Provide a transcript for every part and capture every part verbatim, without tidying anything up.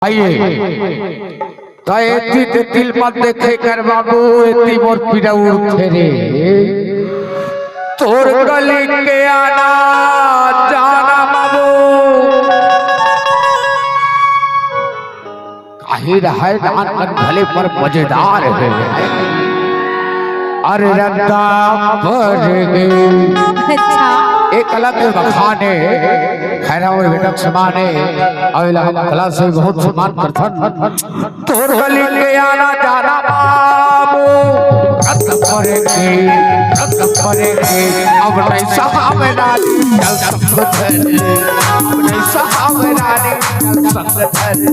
आइए, त एती ते तिल मत देखे कर बाबू, एती मोर पीरा उठथे रे। तोर कली के आना जाना बाबू, काहे रहय नान कन भले पर मजेदार हे। अरे रद्दा पर गे। अच्छा। एक अलग बखान हे, खैरा अउ बेटा के समान हे, अउ एला हम कला से बहुत सम्मान करथन। तोर कली के आना जाना बाबू, रद्दा पर गे, रद्दा पर गे, अब नहीं सहावे रानी, चल संग धरी, अब नहीं सहावे रानी, चल संग धरी।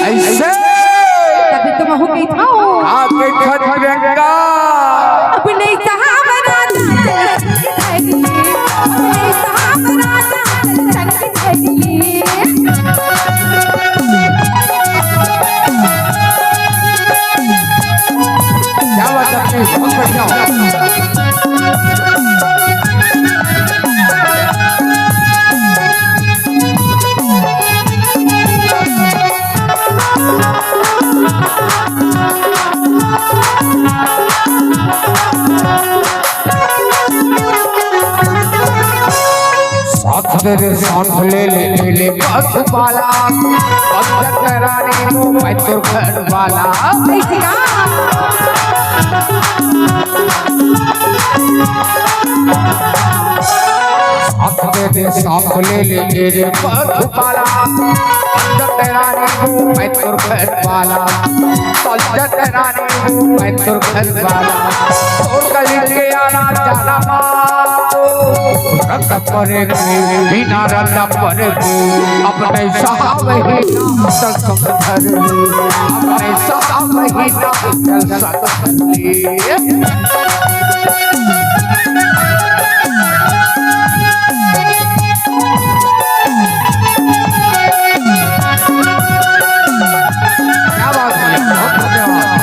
ऐसे तभी तुम हो गई था। आके खट प्रियंका। अब नहीं सहावरा नहीं सहावरा। क्या बात है, बहुत बढ़िया। साथ दे रे, साथ ले ले, ले ले, बस वाला, बस रानी, वो मैं तो घर वाला। साथ दे दे, साथ ले ले, ले रे मधुबाला। पंचत रानी हूँ मैं तोर घर वाला, पंचत रानी हूँ मैं तोर घर वाला। तोर कली के आना जाना माँ, रद्दा पर गे, बिना रद्दा पर गे, अब नहीं सहावे ही ना संग धरी, अब नहीं सहावे ही ना संग धरी। क्या बात है, बहुत धन्यवाद।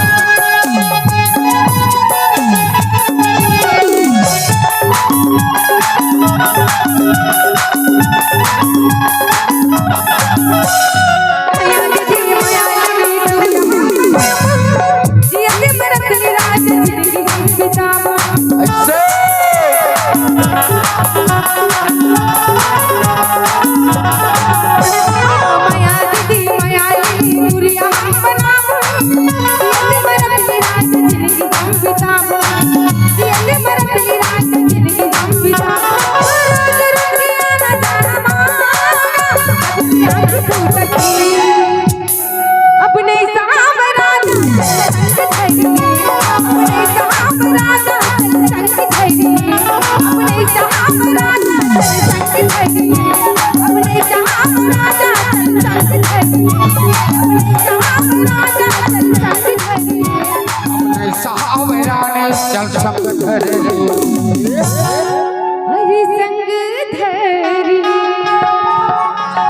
अपने सावरा संग धरी, अपने सावरा संग धरी, अपने सावरा संग धरी, अपने सावरा संग धरी, अपने सावरा संग धरी। अपने सावरा ने चल संग धरी।